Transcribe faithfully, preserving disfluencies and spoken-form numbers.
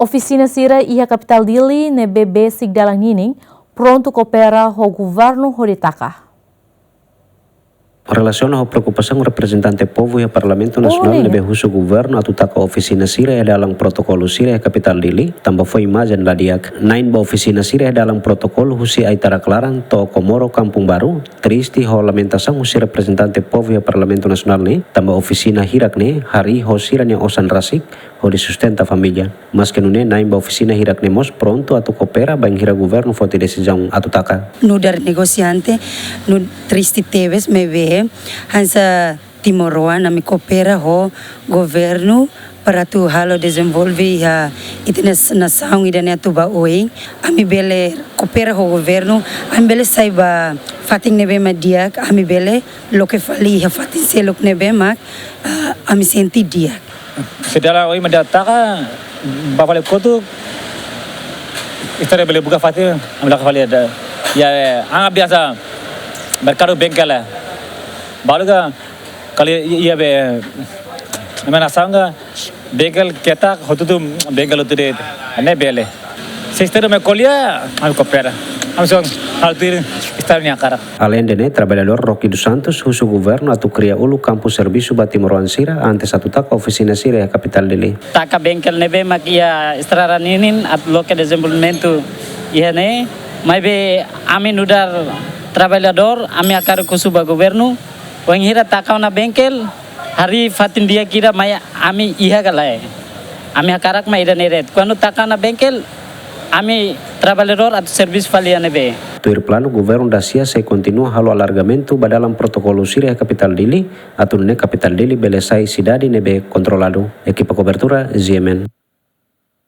Ofisina sira iha kapitál Dili ne'ebé besik dalan ninin prontu koopera ho governu hodi taka. Relasiona ho preokupasaun reprezentante povu iha Parlamentu Nasionál ne'ebé husu governu atu taka ofisina sira iha dalan protokolu sira iha kapitál Dili, tanba fó imajen la di'ak. Na'in ba ofisina sira iha dalan protokolu husi Aitarak Laran to'o Comoro Kampung Baru, triste ho lamentasaun husi reprezentante povu iha Parlamentu Nasionál ne'e, tanba ofisina hirak ne'e harii ho sira-nia osan rasik hodi sustenta família. Maske nune'e, na'in ba ofisina hirak ne'e mós prontu atu koopera bainhira governu foti desizaun atu taka. Nu'udar negosiante, nu'udar triste tebes maibé hanesan timoroan ami koopera ho governu para atu halo dezenvolve iha ita-nia nasaun ida-ne'e atu ba oin. Ami bele koopera ho governu, ami bele sai ba fatin ne'ebé mak di'ak, ami bele loke fali iha fatin seluk ne'ebé mak, ah, ami sente di'ak. Se dalan oin mak di'ak taka, ba fali kotuk, estrada bele buka fatin, ami laka fali ida. Ya, anga biasa merkadu bengkel ya. Balu ka kali iha be, ema nasaun ka bengkel ketak, hotu-hotu bengkel hotu de'it. Ne'e bele. Se estrada mak ko'alia, ami koopera. Ami son halo tuir estrada nia hakarak. Aleinde ne'e, traballadór Roque dos Santos husu governu atu kria uluk kampu servisu ba timoroan sira antes atu taka ofisina sira iha kapitál Dili. Taka bengkel ne'ebé mak iha estrada ninin atu loke dezenvolvimentu iha ne'e, maibé ami nu'udar traballadór, ami hakarak husu ba governu, wainhira taka ona bengkel, harii fatin di'ak ida mai ami iha ka lae. Ami hakarak mak ida-ne'e de'it. Kuandu taka ona bengkel, ami traballadór atu servisu fali iha ne'ebé. Tuir planu, governu dasia sei kontinua halo alargamentu ba dalan protokolu sira iha kapitál Dili, atu nune'e kapitál Dili bele sai sidade ne'ebé kontroladu. Ekipa kobertura, G M N.